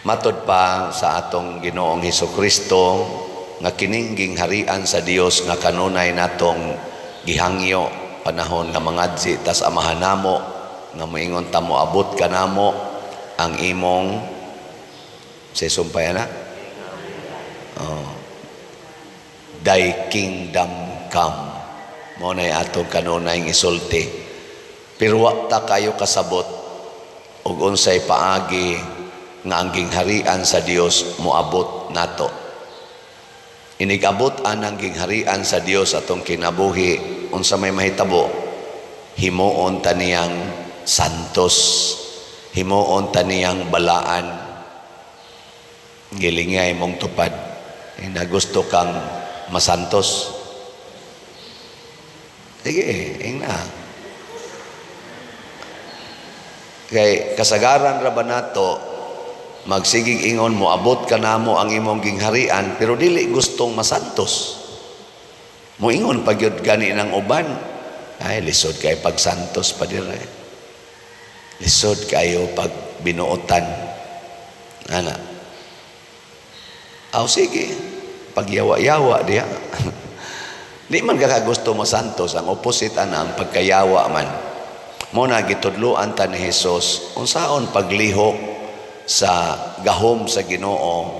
Matod pa sa atong Ginoong Hesus Kristo nga kining gingharian sa Dios nga kanunay natong gihangyo panahon nga mangadzi tas Amahan namo nga moingon ta, "Moabot kanamo ang imong," sa sumpay na, oh, "Thy kingdom come." Mao nay atong kanunay isulti, pero wa ta kayo kasabot og unsay paagi nga ang gingharian sa Dios moabot nato. Inig-abot anang gingharian sa Dios atong kinabuhi, unsa may mahitabo? Himuon ta niyang santos, himuon ta niyang balaan. Gilingay mong tupad, na gusto kang masantos? Sige, ingna. Kay kasagaran ra ba nato magsigig ingon mo, "Abot ka namo ang imong gingharian," pero dili gustong masantos. Moingon pa gyud gani ng uban, "Ay, lisod kay pagsantos pa dire. Lisod kayo pag binuotan." Ana. Aw sige, pagyawa-yawa diha. Di man ka gusto masantos, ang opposite ana, ang pagkayawa man. Mao na gitudloan ta ni Jesus unsaon paglihok sa gahom sa Ginoo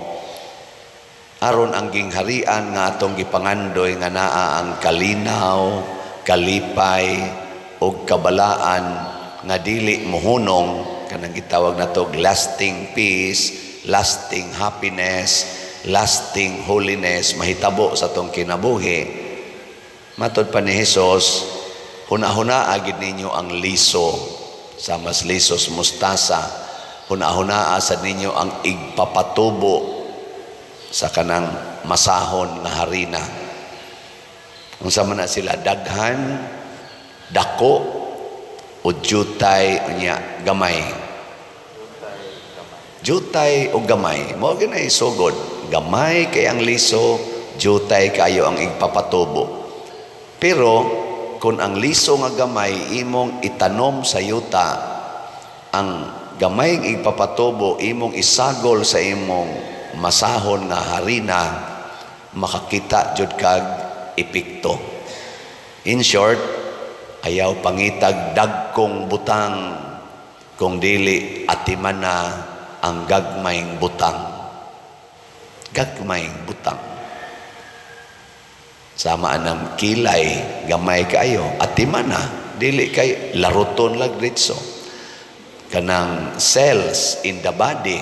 aron ang gingharian nga atong gipangandoy nga naa ang kalinaw, kalipay ug kabalaan nga dili mohunong, kanang gitawag nato lasting peace, lasting happiness, lasting holiness, mahitabo sa atong kinabuhi. Matod pa ni Jesus, huna-huna agid ninyo ang liso sa mas lisos mustasa. Huna-hunaa sa ninyo ang igpapatubo sa kanang masahon nga harina. Unsa man na sila daghan, dako o jutay, unya gamay? Jutay o gamay. Mao gyud sugod. Gamay kay ang liso, jutay kayo ang igpapatubo. Pero kung ang liso nga gamay imong itanom sa yuta, ang gamay igpapatubo imong isagol sa imong masahon nga harina, makakita jud kag epekto. In short, ayaw pangitag dagkong butang kung dili atiman na ang gagmayng butang. Gagmayng butang. Sama anang kilay, gamay kayo, atiman na, dili kay laruton lag ditso. Kanang cells in the body,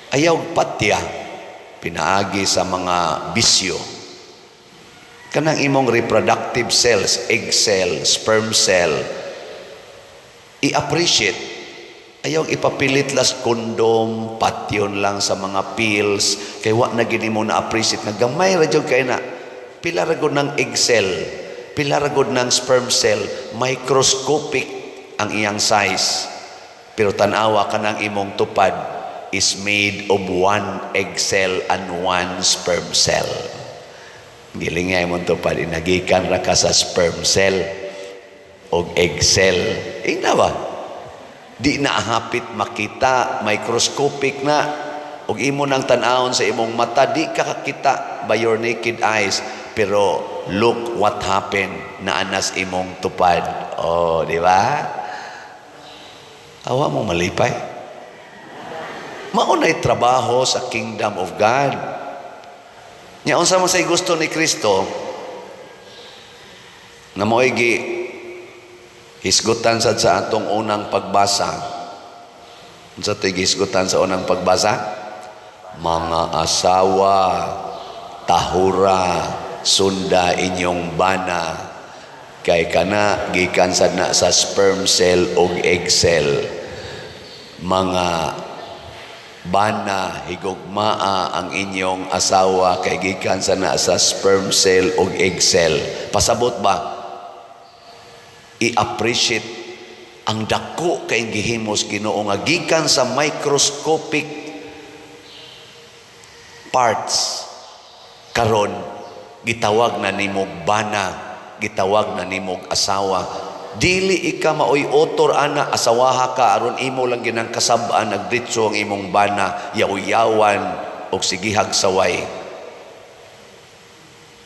ayaw patya, pinaagi sa mga bisyo. Kanang imong reproductive cells, egg cell, sperm cell, i-appreciate. Ayaw ipapilit las kondom, patyon lang sa mga pills, kay wa na gini mo na-appreciate nga gamay ra jud kay na. Pila ra gud ng egg cell, pila ra gud ng sperm cell, microscopic ang iyang size. Pero tan-awa kanang imong tupad is made of one egg cell and one sperm cell. Giling nga imong tupad, inagikan ra ka sa sperm cell og egg cell. Ingna ba? Di na hapit makita, microscopic na. Og imo nang tan-awon sa imong mata, di ka kakita by your naked eyes. Pero look what happened na anas imong tupad. Oh, di ba? Awa mo malipay. Mao na'y trabaho sa kingdom of God. Nya unsa man say gusto ni Kristo nga mo'y gi hisgutan sad sa atong unang pagbasa? Unsa to'y gihisgutan sa unang pagbasa? Mga asawa, tahura, sunda inyong bana kay kana gikan sad na sa sperm cell og egg cell. Mga bana, higugmaa ang inyong asawa kay gikan sa na sa sperm cell og egg cell. Pasabot ba, i-appreciate ang dako kay gihimos Ginoo nga gikan sa microscopic parts, karon gitawag na nimog bana, gitawag na nimog asawa. Dili ika maoy otor ana, asawaha ka aron imo lang ginang kasab-an, nagditso ang imong bana, yaw-yawan og sigihag saway.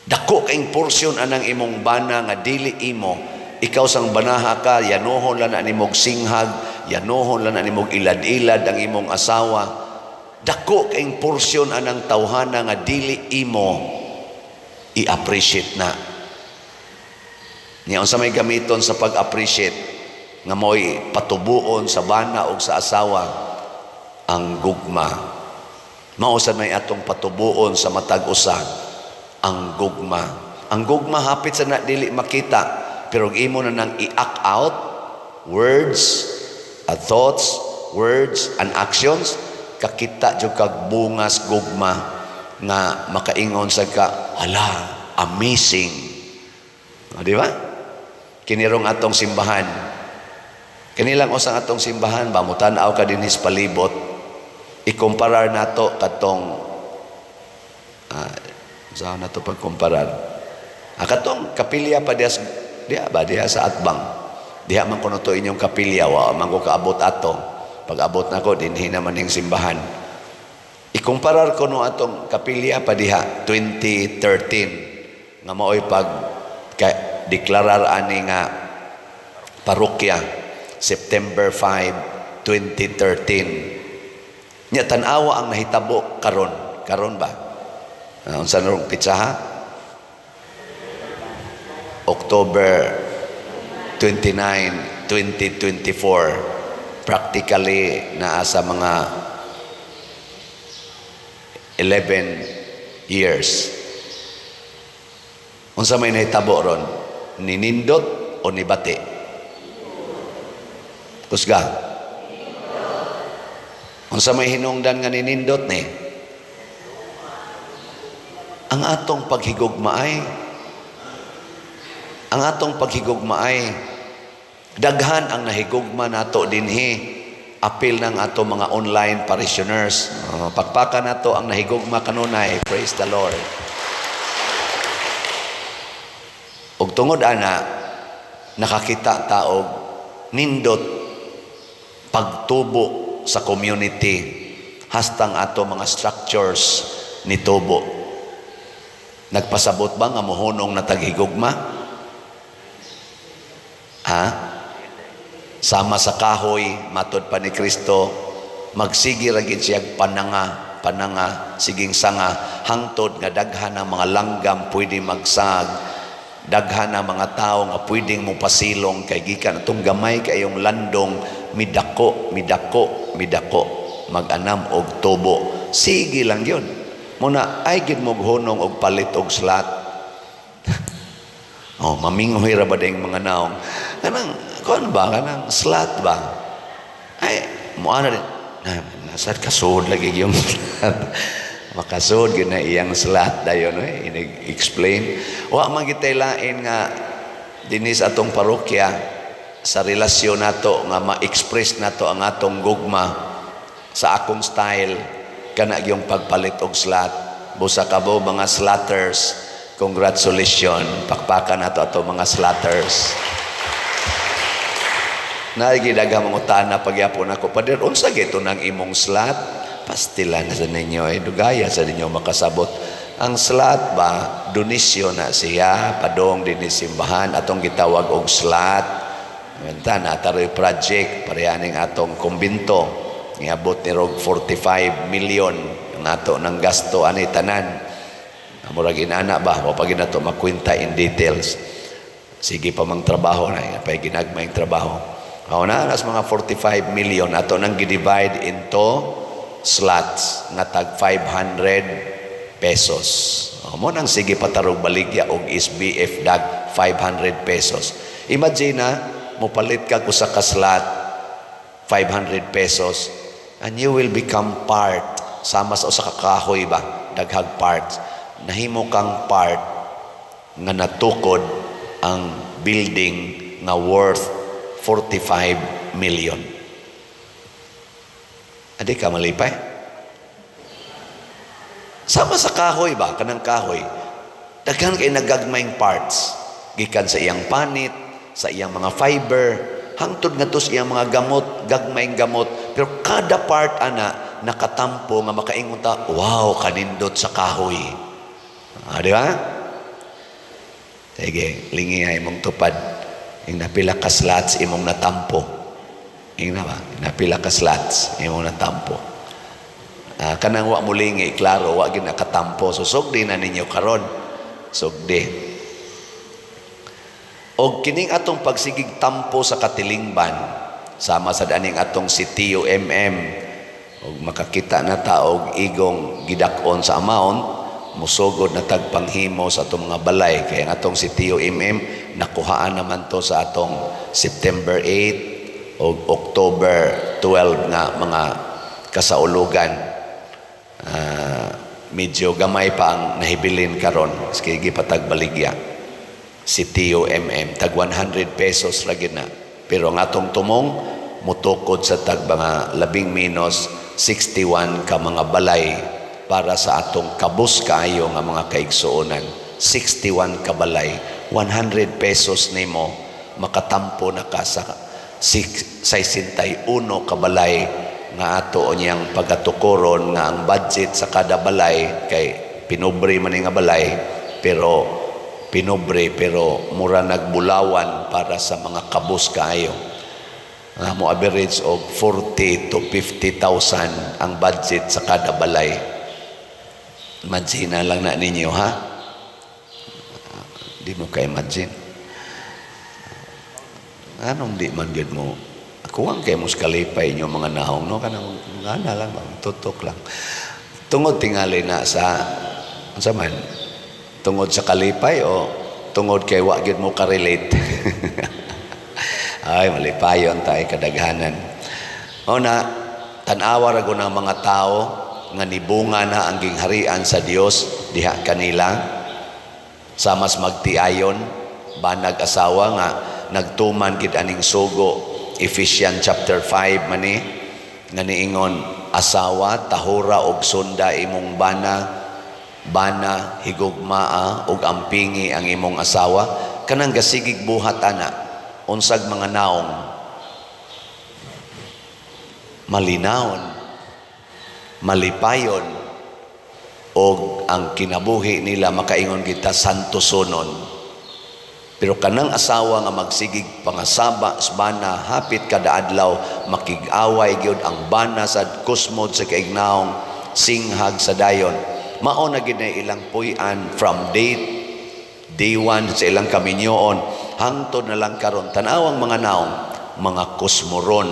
Dako kaing porsyon anang imong bana nga dili imo. Ikaw sang banaha ka, yanohon lang na nimog singhag, yanohon lang na nimog ilad-ilad ang imong asawa. Dako kaing porsyon anang tawhana nga dili imo, i-appreciate na. Niya, unsa may gamiton sa pag-appreciate nga mo'y patubuon sa bana o sa asawa? Ang gugma. Mao sad may atong patubuon sa matag usa, ang gugma. Ang gugma hapit sa na dili makita, pero imo na nang i-act out, words, thoughts, words and actions, kakita jud kag bungas gugma nga makaingon sa ka, "Hala, amazing." O, di ba? Kinirong atong simbahan. Kanilang usang atong simbahan ba, mutan-aw ka dinhi sa palibot, ikumparar nato katong saan na to pagkumparar? Katong kapilya pa diya, diya ba diya sa atbang. Diha man kuno to inyong kapilya, wa man ko kaabot ato. Pag abot nako dinhi naman ning simbahan. Ikumparar ko no atong kapilya pa diha 2013 nga maoy pag ka, deklarar ani nga parokya September 5, 2013. Nya tan-awa ang nahitabo karon. Karon ba? Unsa na rong pitsa ha? October 29, 2024. Practically naa sa mga 11 years. Unsa may nahitabo ron? Ninindot o nibati? Kusga. Unsa may hinungdan nga ninindot ni? Ang atong paghigugma ay ang atong paghigugma ay daghan ang nahigugma nato dinhi, apil ng ato mga online parishioners. Oh, pakpakan nato ang nahigugma kanunay. Praise the Lord. Ug tungod ana, nakakita ta og nindot pagtubo sa community hastang ato mga structures nitubo. Nagpasabot ba nga mohunong na taghigugma? Ha? Sama sa kahoy, matod pa ni Kristo, magsige ra gid siya pananga, pananga, siging sanga, hangtod nga daghan ang mga langgam pwede magsag, daghan ang mga tao nga pwedeng mopasilong kay gikan atong gamay kayong landong midako, midako, midako, mag-anam og tubo. Sige lang yun. Muna, ay gid mo hunong og palit og slot. Oh, maminghoy ra ba ding mga naong? Kanang, kuan ba? Kanang slot ba? Ay, mo ana din. Na, nasad kasud lagi yung slot. Makasud gyud na iyang slot dayon eh, inig-explain. Wa man gitay lain nga dinhi sa atong parokya sa relasyon nato nga ma-express nato ang atong gugma sa akong style kana yung pagpalit og slot. Busa kabo mga slotters, congratulations. Pakpakan nato ato mga slotters. Naay daghang mangutana pagyapon ako, "Pader, unsa gito nang imong slot?" Pastilan sa ninyo eh, dugaya sa ninyo makasabot. Ang slot ba, donisyon na siya, padong din simbahan, atong gitawag og slot. Menta na taroy project, parehaning atong kumbinto. Niabot ni rog 45 million ang ato ng gasto ani tanan. Murag inana ba, wa pa gid nato makwenta in details. Sige pa mang trabaho na, pa ginagmayng trabaho. Ako na, nas mga 45 million ato nang gi-divide into slots nga tag 500 pesos. O, mo nang sige patarog baligya og SBF dag 500 pesos. Imagine na, mopalit ka usa ka slot 500 pesos and you will become part sama sa usa ka kahoy ba, daghag parts, nahimo kang part nga natukod ang building nga worth 45 million. Adi ka malipay? Sama sa kahoy ba, kanang kahoy, daghan kay nagagmayng parts gikan sa iyang panit, sa iyang dahon, sa iyang bunga, sa iyang mga fiber, hangtod ngadto sa iyang mga gamot, gagmayng gamot. Pero kada part ana nakatampo nga makaingon ta, "Wow, kanindot sa kahoy." Ah, di ba? Sige, lingihay imong tupad. Ingna pila ka slats imong natampo. Ingna ba? Napila ka slats imong natampo. Ah, kanang wa mo lingi, klaro, wa gyud nakatampo. So sugdi na ninyo karon. Sugdi. Og kining atong pagsigig tampo sa katilingban, sama sa daning atong si Tio MM, og makakita na ta og igong gidak-on sa amount, musugod na tag panghimo sa atong mga balay, kay ang atong si Tio MM nakuhaan naman to sa atong September 8 o October 12 nga mga kasaulugan. Ah, medyo gamay pa ang nahibilin karon, sige gipatag baligya si Tio MM, tag 100 pesos lagi na, pero ang atong tumong mutukod sa tag mga labing menos 61 ka mga balay para sa atong kabus kaayo nga mga kaigsuonan. 61 ka balay, 100 pesos nimo, makatampo na ka sa 61 ka balay nga ato niyang pagatukoron, nga ang budget sa kada balay, kay pinobre man ni nga balay, pero pinobre pero mura nagbulawan para sa mga kabus kaayo, nga mo average og 40 to 50,000 ang budget sa kada balay. Imagine na lang na ninyo, ha? Di mo ka imagine. Anong di man gyud mo? Kuwang kay mo sa kalipay inyo mga naong, no? Kanang ngana lang, bang, tutok lang. Tungod tingali na sa, unsa man? Tungod sa kalipay o tungod kay wa gyud mo ka-relate? Ay, malipayon tayo kadaghanan. O na, tan-awa ra ng mga tao nga nibunga na ang gingharian sa Dios diha kanila, sa mas magtiayon banag asawa nga nagtuman gid aning sugo, Ephesians chapter 5 mani nga niingon, "Asawa, tahura og sunda imong bana. Bana, higugmaa og ampingi ang imong asawa." Kanang gasigig buhat ana, unsag mga naong malinawon, malipayon, og ang kinabuhi nila makaingon kita santosonon. Pero kanang asawa nga magsigig pangasaba sa bana hapit kada adlaw, makig-away gyud ang bana, sa kusmod sa kaignaong, singhag sa dayon, mao na gid na ilang puy-an from day one sa ilang kaminyoon hangtod na lang karon. Tanawang mga naong, mga kusmoron,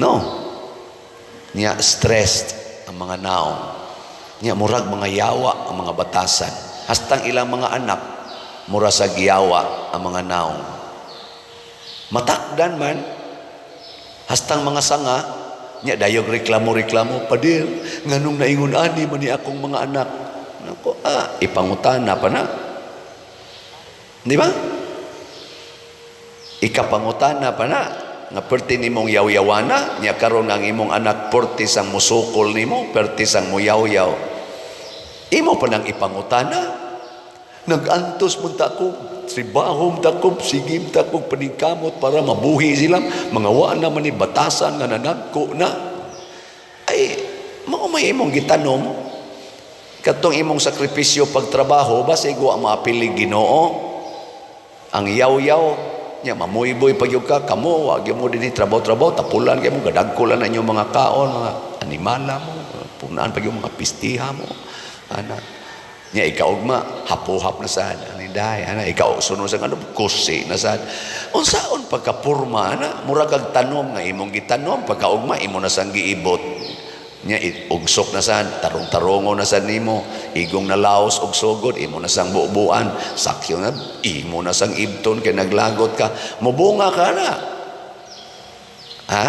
no? Nya stressed ang mga naong, nya murag mga yawa ang mga batasan, hastang ilang mga anak mura sa giyawa ang mga naong, matakdan man, hastang mga sanga. Nya dayog reklamo-reklamo, "Padir, nganong naingon ani man ni akong mga anak?" Nako, ah, ipangutana pa na, di ba? Ikapangutana pa na nga perti nimong yaw-yawana. Nya karon ang imong anak perti sang musukol nimo, perti sang muyawyaw, imo pa nang ipangutana. "Nag-antos man ta ko, trabaho ta ko, sige ta ko paningkamot para mabuhi sila, mga wa naman ni batasan nga nanagko na." Ay, mao may imong gitanom. Katong imong sakripisyo pagtrabaho, basig wa maapili Ginoo. Ang yaw-yaw nya, mamuyboy pag ka kamo, wa gyud mo dinhi trabaho-trabaho, tapulan kay mo, gadagko lang na inyong mga kaon, mga animala mo, punaan pag yung mga pistiha mo ana. Nya ikaugma, hapuhap na sad ani day ana. Ikaw sunod sa ano, kusi na sad. Unsaon pagkapurma ana? Mura kag tanom nga imong gitanom, pagkaugma imo na sang giibot. Nya ugsok na sad, tarong-tarongo na sad nimo, igong na laos og sugod, imo na sang bubuan, sakyo na, imo na sang ibton kay naglagot ka. Mubunga ka na? Ha?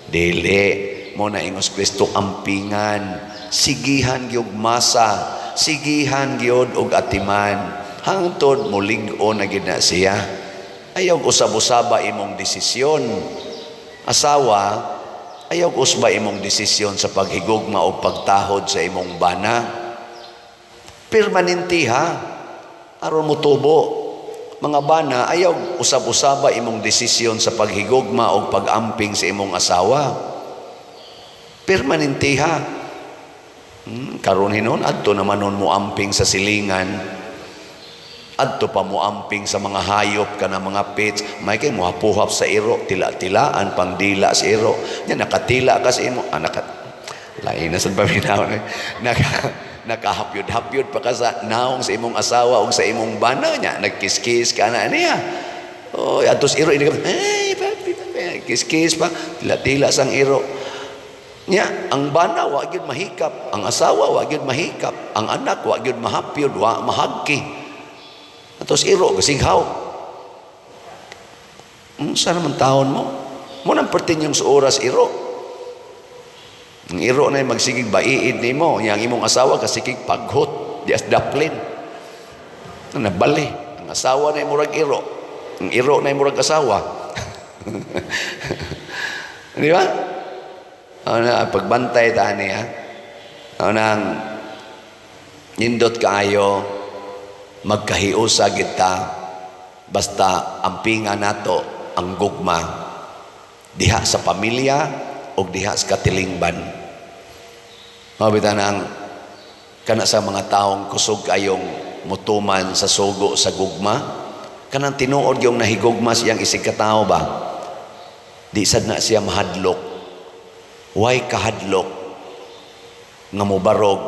Dili. Mo na ingos Kristo, ampingan, sigihan gyud masa, sigihan gyud og atiman hangtod mulig-on na gid na siya. Ayaw usab-usaba imong desisyon. Asawa, ayaw usba imong desisyon sa paghigugma o pagtahod sa imong bana. Permanente ha, aron mo tubo. Mga bana, ayaw usab-usaba imong desisyon sa paghigugma o pag-amping sa imong asawa. Permanente ha. Karon hinon adto naman nun mo amping sa silingan. Adto pa mo amping sa mga hayop kana mga pets, may kay mohapuhap sa iro, tila-tilaan pangdila sa iro. Nya nakatila ka sa imo, ah, naka lain na sad paminaw eh. Nakahapyod-hapyod pa ka sa naong sa imong asawa o sa imong bana nya, nagkiskis ka na niya. Oh, adto sa iro ini ka, "Hey, papi, papi," kiskis pa, tila-tila sang iro. Nya, ang bana wa gyud mahikap, ang asawa wa gyud mahikap, ang anak wa gyud mahapyod, wa mahagki. Atos iro, gasighaw. Unsa naman taon mo? Mo nang pertin yung sa oras iro. Ang iro na magsigig baiid nimo, yang imong asawa kasigig paghot, di as daplin. Nabali. Ang asawa na murag iro. Ang iro na murag asawa. Di ba? Ano na, pagbantay ta niya. Ano nang nindot kaayo magkahiusa kita, basta ampinga nato ang gugma diha sa pamilya o diha sa katilingban. Mao bitaw nang kana sa mga taong kusog kayong mutuman sa sugo sa gugma, kanang tinuod yung nahigugma siyang isig katao ba, di sad na siya mahadlok. Way kahadlok nga mobarog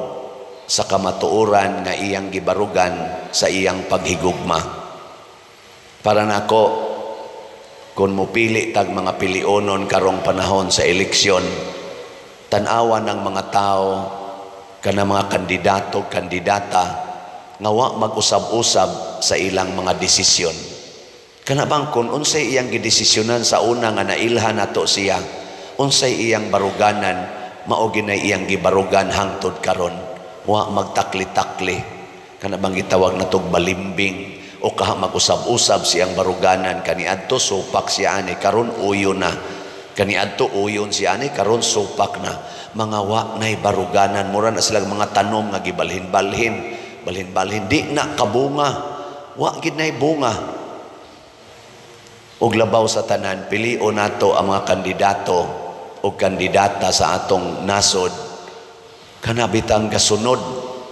sa kamatuoran nga iyang gibarugan sa iyang paghigugma. Para nako, kung mupili tag mga pilionon karong panahon sa eleksyon, tan-awan ng mga tao kana mga kandidato, kandidata nga wa mag-usab-usab sa ilang mga desisyon. Kana bang kung unsay iyang gidesisyonan sa una nga nailhan nato siya, unsay iyang baruganan, mao ginay iyang gibarugan hangtod karon. Wa magtakli-takli. Kana bang gitawag natog balimbing o kaha mag-usab-usab siyang baruganan? Kaniadto supak siya ani, karon uyon na. Kaniadto uyon siya ani, karon supak na. Mga wa nay baruganan, mura na sila mga tanom nga gibalhin-balhin, balhin-balhin, di na kabunga, wa gid nay bunga. Ug labaw sa tanan, pilion nato ang mga kandidato o kandidata sa atong nasod kana bitang gasunod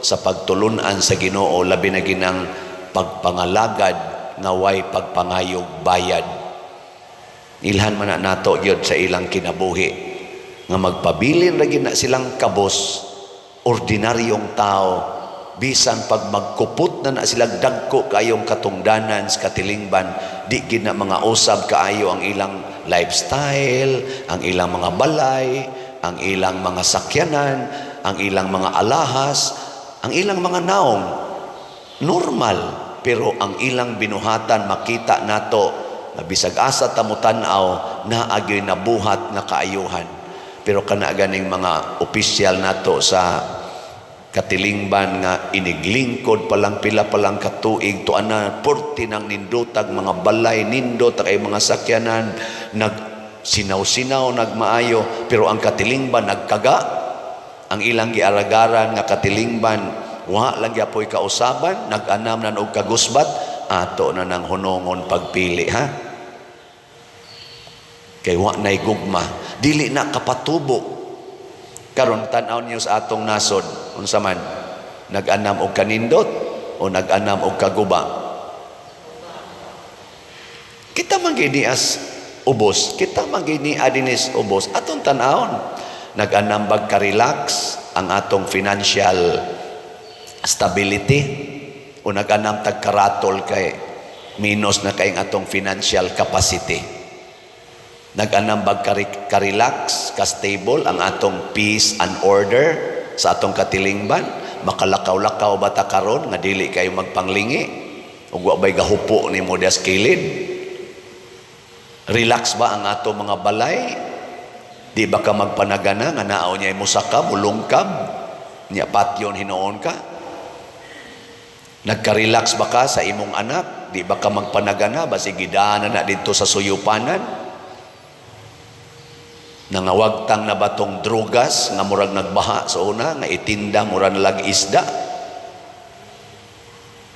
sa pagtulunan sa Ginoo, labi na ginang pagpangalagad nga way pagpangayog bayad. Ilhan man na nato gyud sa ilang kinabuhi nga magpabilin ra gyud na silang kabos, ordinaryong tao, bisan pag magkupot na na sila dagko kayong katungdanan sa katilingban, di gid na mga usab kaayo ang ilang lifestyle, ang ilang mga balay, ang ilang mga sakyanan, ang ilang mga alahas, ang ilang mga naong. Normal, pero ang ilang binuhatan makita nato na bisag asa ta motan-aw, naa gyoy nabuhat nga kaayuhan. Pero kana ganing mga opisyal nato sa katilingban nga iniglingkod pa lang, pila pa lang katuig, tuan na porti ng nindotag mga balay, nindot kay mga sakyanan, nag sinaw-sinaw, nagmaayo, pero ang katilingban nagkaga. Ang ilang giaragaran nga katilingban wa lang gyapoy kausaban, nag-anam na og kagusbat. Ato na nang hunongon pagpili ha, kay wa nay gugma, dili na kapatubo. Karon tan-aw niyo sa atong nasod, unsa man, nag-anam og kanindot o nag-anam og kaguba? Kita man gini as ubos, kita man gini adinis ubos. Atong tan-awon, nag-anam bag ka-relax ang atong financial stability o nag-anam tag karatol kay minus na kay atong financial capacity? Nag-anam bag ka-relax, ka-stable ang atong peace and order sa atong katilingban? Makalakaw-lakaw ba ta karon nga dili kayo magpanglingi ug wa bay gahupo nimo dias kilid? Relax ba ang ato mga balay? Di ba ka magpanagana nga naaw niya musaka, mulungkab, niya patyon hinuon ka? Nagka-relax ba ka sa imong anak? Di ba ka magpanagana basi gidana na dito sa suyupanan? Nangawagtang na batong drugas nga murag nagbaha sa una nga itinda mura na lag isda?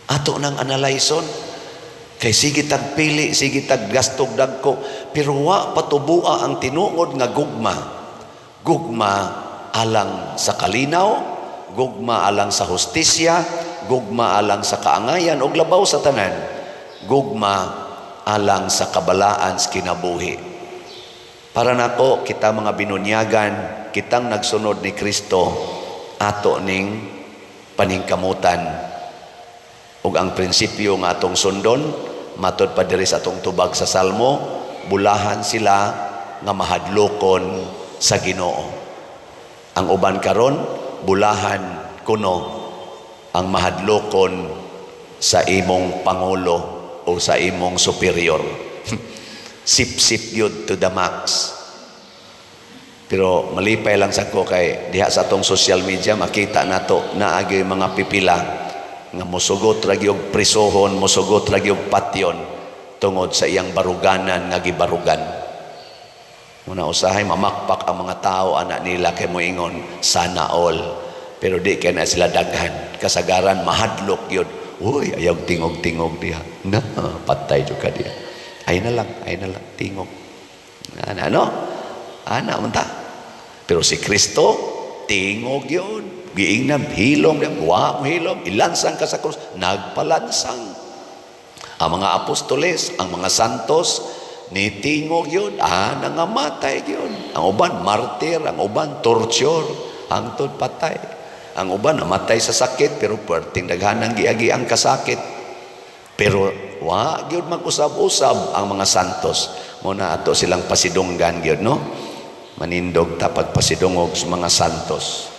Ato nang analayson. Kay sige tag pili, sige tag gastog dagko, pero wa patubua ang tinuod nga gugma. Gugma alang sa kalinaw, gugma alang sa hustisya, gugma alang sa kaangayan ug labaw sa tanan, gugma alang sa kabalaan sa kinabuhi. Para nako, kita mga binunyagan, kitang nagsunod ni Kristo, ato ning paningkamutan ug ang prinsipyo nga atong sundon matod pa diri sa atong tubag sa Salmo, bulahan sila nga mahadlokon sa Ginoo. Ang uban karon, bulahan kuno ang mahadlokon sa imong pangulo o sa imong superior. Sip-sip yun to the max. Pero malipay lang sa ko kay diha sa atong social media makita nato naagi mga pipila nga mosugot ra gyud prisohon, mosugot ra gyud patyon tungod sa iyang baruganan nga gibarugan. Muna usahay mamakpak ang mga tao ana nila kay moingon, "Sana all." Pero di kay na sila daghan. Kasagaran mahadlok yun. "Uy, ayaw tingog-tingog diha. Na, patay jud ka diha. Ay na lang, ay na lang, tingog." Ana, ano? Ana, man ta. Pero si Kristo, tingog yun. Giingnan, hilom, wa mo hilom, ilansang ka sa krus, nagpalansang. Ang mga apostoles, ang mga santos, nitingog yun, nangamatay yun. Ang uban, martir, ang uban, torture, hangtod patay. Ang uban, namatay sa sakit, pero perting daghanang giagi ang kasakit. Pero wa gyud mag-usab-usab ang mga santos. Muna ato silang pasidunggan gyud, no? Manindog ta pagpasidungog sa mga santos.